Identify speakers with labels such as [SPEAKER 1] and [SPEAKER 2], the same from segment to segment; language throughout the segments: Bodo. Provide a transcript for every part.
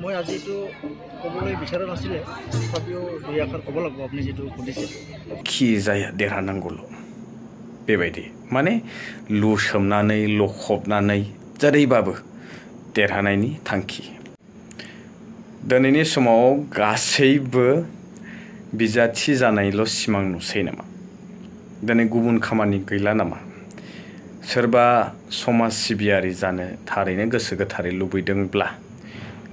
[SPEAKER 1] মই আজি এইটো ক'বলৈ বিচৰা নাছিলে তথাপিও দুই আখৰ ক'ব লাগিব আপুনি যেটো সুধিছে
[SPEAKER 2] কি जाया देरहानांगौल बेबायदि माने लुसोमनानै लखबनानै जेरैबाबो देरहानायनि थांखि दिनैनि समाव गासैबो बिजाथि जानायल' सिमां नुसै नामा दिनै गुबुन खामानि गैला नामा सोरबा समाज सिबियारि जानो थारैनो गोसो गोथारै लुबैदोंब्ला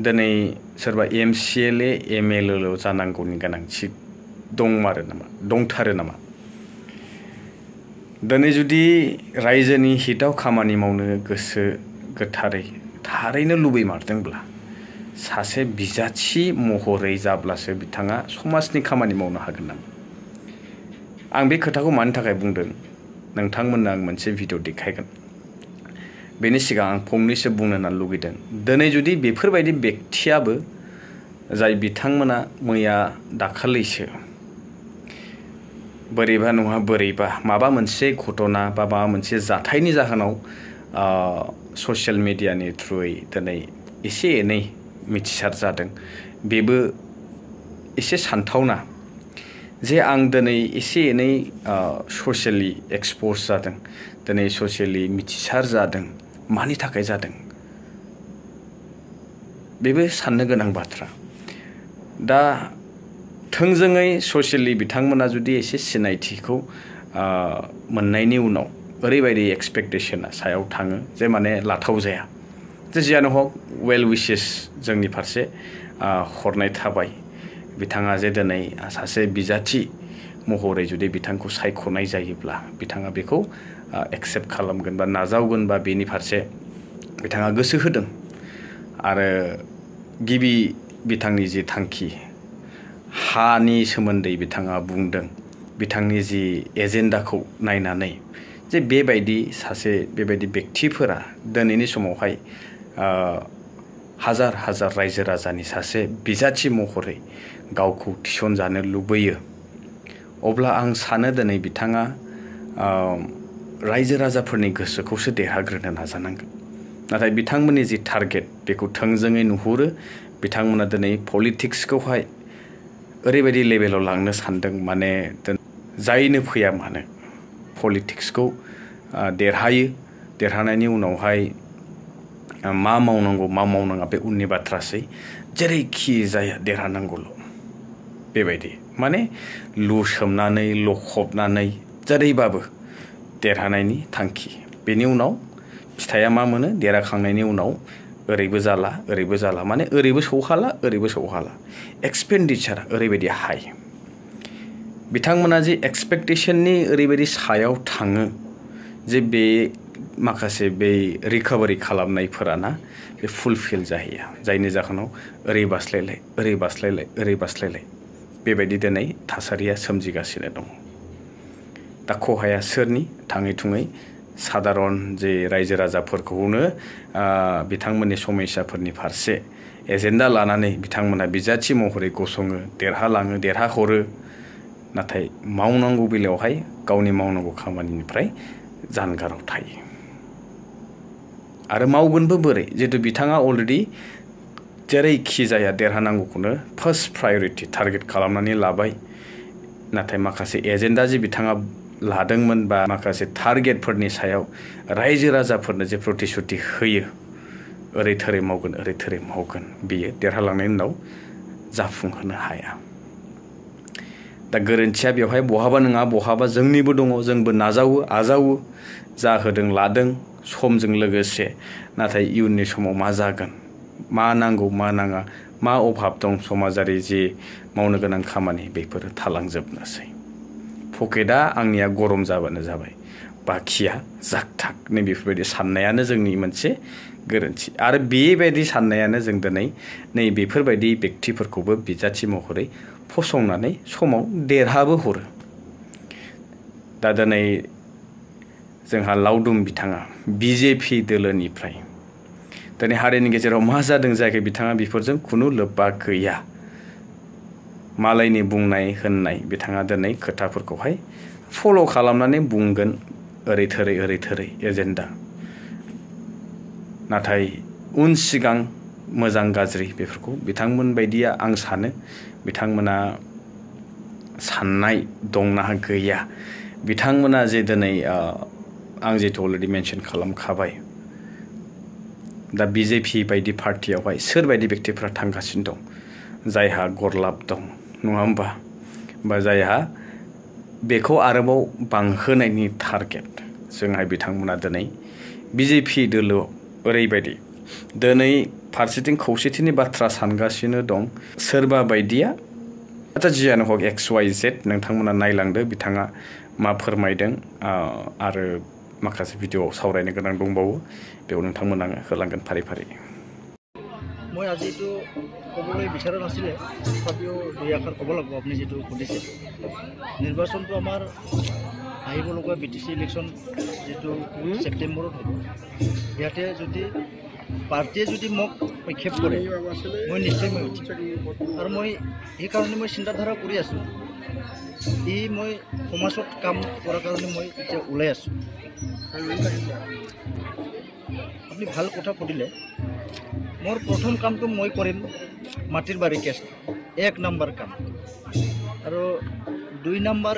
[SPEAKER 2] दिनै सोरबा MCLA MLL जानांगौनि गोनांथि दंथारो नामा दिनै जुदि रायजोनि हिताव खामानि मावनो गोसो गोथारै थारैनो लुबैमारदोंब्ला सासे बिजाथि महरै जाब्लासो बिथाङा समाजनि खामानि मावनो हागोन नामा आं बे खोथाखौ मानि थाखाय बुंदों नोंथांमोननो आं मोनसे भिडिअ देखायगोन बेनि सिगां आं फंनैसो बुंनो होनना लुगैदों दिनै जुदि बेफोरबायदि व्यक्तियाबो जाय बिथांमोना मैया दाखालैसो बोरैबा नङा बोरैबा माबा मोनसे घटना बा माबा मोनसे जाथायनि जाहोनाव ससियेल मिडियानि थ्रुयै दिनै एसे एनै मिथिसार जादों बेबो एसे सानथावना जे आं दिनै एसे एनै ससियेलि एक्सप'ज जादों दिनै ससियेलि मिथिसार जादों मानि थाखाय जादों बेबो साननो गोनां बाथ्रा दा थोंजोङै ससियेलि बिथांमोना जुदि एसे सिनायथिखौ मोननायनि उनाव ओरैबायदि एक्सपेक्टेशना सायाव थाङो जे माने लाथाव जाया जे जियानो हक वेल विशेस जोंनि फारसे हरनाय थाबाय बिथाङा जे दिनै सासे बिजाथि महरै जुदि बिथांखौ सायख'नाय जायोब्ला बिथाङा बेखौ एक्सेप्ट खालामगोन बा नाजावगोन बा बेनि फारसे बिथाङा गोसो होदों आरो गिबि बिथांनि जि थांखि हानि सोमोन्दै बिथाङा बुंदों बिथांनि जि एजेन्डाखौ नायनानै जे बेबायदि सासे बेबायदि व्यक्तिफोरा दिनैनि समावहाय हाजार हाजार रायजो राजानि सासे बिजाथि महरै गावखौ थिसनजानो लुबैयो अब्ला आं सानो दिनै बिथाङा रायजो राजाफोरनि गोसोखौसो देरहाग्रोनो नाजानांगोन नाथाय बिथांमोननि जि टारगेट बेखौ थोंजोङै नुहुरो बिथांमोना दिनै पलिटिक्सखौहाय ओरैबायदि लेभेलाव लांनो सानदों माने जायनो फैया मानो पलिटिक्सखौ देरहायो देरहानायनि उनावहाय मा मावनांगौ मा मावनाङा बे उननि बाथ्रासै जेरैखि जाया देरहानांगौल बेबायदि माने लुसोमनानै लखबनानै जेरैबाबो देरहानायनि थांखि बेनि उनाव फिथाइया मा मोनो देरहाखांनायनि उनाव ओरैबो जाला माने ओरैबो सौहाला एक्सपेन्डिचारा ओरैबायदि हाई बिथांमोना जे एक्सपेक्टेशननि ओरैबायदि सायाव थाङो जे बे माखासे बे रिकभारि खालामनायफोराना बे फुलफिल जाहैया जायनि जाहोनाव ओरै बास्लायलाय बेबायदि दिनै थासारिया सोमजिगासिनो दं दा खहाया सोरनि थाङै थुङै साधारन जे रायजो राजाफोरखौनो बिथांमोननि समस्याफोरनि फारसे एजेन्डा लानानै बिथांमोना बिजाथि महरै गसङो देरहालाङो देरहाहरो नाथाय मावनांगौ बेलायावहाय गावनि मावनांगौ खामानिनिफ्राय जानगाराव थायो आरो मावगोनबो बोरै जिहेतु बिथाङा अलरेडि जेरैखि जाया देरहानांगौखौनो फार्स्ट प्रायोरिटी टारगेट खालामनानै लाबाय नाथाय माखासे एजेन्डा जे बिथाङा लादोंमोन बा माखासे टारगेटफोरनि सायाव रायजो राजाफोरनो जे प्रतिश्रुति होयो ओरै थोरै मावगोन बियो देरहालांनायनि उनाव जाफुंहोनो हाया दा गोरोन्थिया बेवहाय बहाबा नङा बहाबा जोंनिबो दङ जोंबो नाजावो आजावो जाहोदों लादों समजों लोगोसे नाथाय इयुननि समाव मा जागोन मा नांगौ मा नाङा मा अभाब दं समाजारि जि मावनो गोनां खामानि बेफोरो थालांजोबनोसै पकेटआ आंनिया गरम जाबानो जाबाय बाखिया जाकथाक नै बेफोरबायदि साननायानो जोंनि मोनसे गोरोन्थि आरो बेबायदि साननायानो जों दिनै नै बेफोरबायदि व्यक्तिफोरखौबो बिजाथि महरै फसंनानै समाव देरहाबो हरो दा दिनै जोंहा लावदुम बिथाङा BJP दोलोनिफ्राय दिनै हारिनि गेजेराव मा जादों जायाखै बिथाङा बेफोरजों खुनु लोब्बा गैया मालायनि बुंनाय होननाय बिथाङा दिनै खोथाफोरखौहाय फल' खालामनानै बुंगोन ओरै थोरै एजेन्डा नाथाय उन सिगां मोजां गाज्रि बेफोरखौ बिथांमोन बायदिया आं सानो बिथांमोना साननाय दंना गैया बिथांमोना जे दिनै आं जिहेतु अलरेडि मेनसन खालामखाबाय दा बिजेपि बायदि पार्टियावहाय सोरबायदि बेक्तिफोरा थांगासिनो दं जायहा गरलाब दं नङा होमबा बा जायहा बेखौ आरोबाव बांहोनायनि टारगेट जोंहाय बिथांमोना दिनै बिजेपि दोलोआव ओरैबायदि दिनै फारसेथिं खौसेथिनि बाथ्रा सानगासिनो दं सोरबा बायदिया आच्चा जियानो हक XYZ नोंथांमोना नायलांदो बिथाङा मा फोरमायदों आरो माखासे भिडिअ'आव सावरायनो गोनां दंबावो बेयाव नोंथांमोना होलांगोन फारि फारि
[SPEAKER 1] মই আজি এইটো ক'বলৈ বিচৰা নাছিলে তথাপিও দুই আখৰ ক'ব লাগিব আপুনি যিটো সুধিছে নিৰ্বাচনটো আমাৰ আহিব লগা BTC ইলেকশ্যন যিটো ছেপ্টেম্বৰত হ'ব ইয়াতে যদি পাৰ্টিয়ে যদি মোক প্ৰক্ষেপ কৰে মই নিশ্চয় মই উঠিম আৰু মই সেইকাৰণে মই চিন্তাধাৰা কৰি আছোঁ মই সমাজত কাম কৰাৰ কাৰণে মই এতিয়া ওলাই আছোঁ আপুনি ভাল কথা সুধিলে মোৰ প্ৰথম কামটো মই কৰিম মাটিৰ বাৰী কেছ 1 নম্বৰ কাম আৰু 2 নম্বৰ